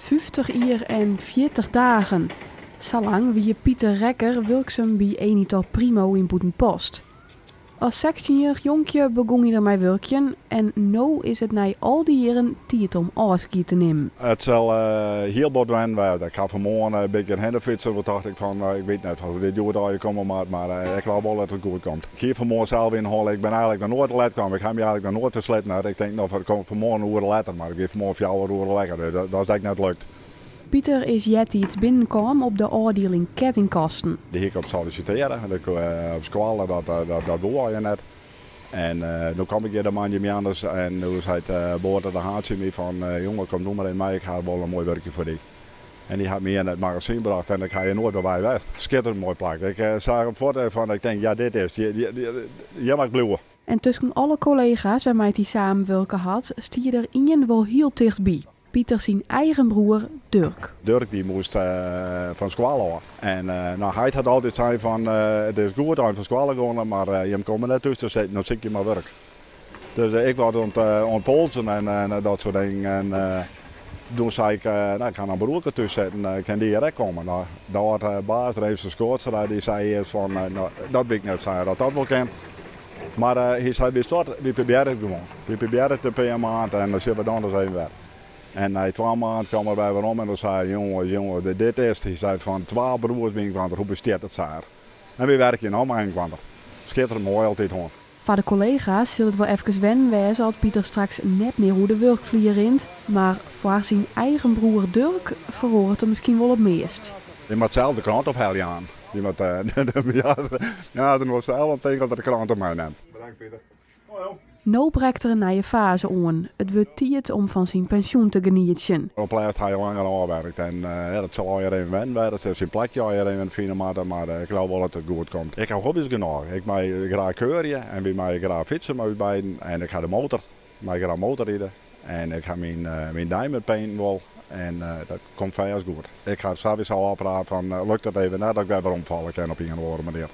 50 jier en 40 dagen. Sa lang wie Pieter Rekker wurksum by Enitor Primo yn Bûtenpost. As sechstjinjierrich jonkje begûn hy der mei wurkjen en no is it nei al dy jierren tiid om ôfskied te nimmen. It sil hiel bot wennen wêze. Ik ha fanmoarn in bytsje hinne fytsen, want tocht ik fan ik wit net hoe't dit hjoed allegear komme moat, mar ik leau wol dat it goed komt. Ik hie fanmoarn sels yn 'e holle, ik bin eigenlik noch noait te let kaam. Ik ha my eigenlik noch noait fersliten. Ik tink no fan ik kom fanmoarn in oere letter, mar ik wie fanmoarn 4 oere letter, dus dat is ek net lukt. Pieter is eartiids binnenkaam op de ôfdieling kettingkasten. Dêr hie ik op sollisitearre. Op skoalle, dat woe allegear net. En no kom ik hjir de moandeitemoarns en doe seit Boater de Haan tsjin my fan, jonge, kom no mar even mei, ik ha wol in moai wurkje foar dy. En dy hat my yn it magazyn brocht en ik ha hjir noait wer wei west. Skitterend moai plak. Ik seach him fuort fan, ik tink, ja dit is it, hjir moat ik bliuwe. En tusken alle kollega's wêrmei't hy samenwurke hat, stie der ien wol hiel tichtby. Pieter syn eigen broer Durk. Durk dy moast fan skoalle ôf. En no, heit hat altyd sein fan it is goed as je fan skoalle geane, mar jim komme net thús te sitten, no sykje mar wurk. Dus ik was oan it polsen en dat soart dingen. En doe sei ik, no ik ha noch in broerke thús sitten, kin dy hjir ek komme? No, de âld baas, Reemse Skoatstra, dy sei earst fan, no dat wit ik net, sei er, oft dat wol kin. Mar hy sei, witst wat, wy probearje it gewoan. Wy probearje it in pear maand en dan sjogge we dan ris even wer. En nei 2 maand kaam er wer werom en dan sei er, jonges, jonges, dit is it. Hy sei fan twa broers by inoar, hoe bestiet it, sei er. En wy werkje no mei inoar. Skitterend moai altyd hân. Foar de kollega's sil it wol efkes wennen wêze as Pieter straks net mear oer de wurkflier rint, mar foar syn eigen broer Durk feroaret der miskien wol it meast. Dy moat sels de krante ophelje aan. Dy moat ja, der noch sels om tinke dat er de krante meinimt. Bedankt Pieter. Hoi ho. No brekt der in nije faze oan. It wurdt tiid om fan syn pensjoen te genietsjen. Op lêst ha je langer ôfwerkt en ja, dat sil allegear even wennen wêze. Dat sil syn plakje allegear even fine moatte, mar ik leau wol dat it goed komt. Ik ha hobby's genôch. Ik mei graach keurje en wy meie graach fytse mei ús beiden en ik ha de motor. Ik mei graach motorride en ik ha myn Diamond painten wol en dat komt fêst goed. Ik ha sawiesa ôfpraat fan lukt it even net dat ik wer weromfalle kin op ien of oare manier.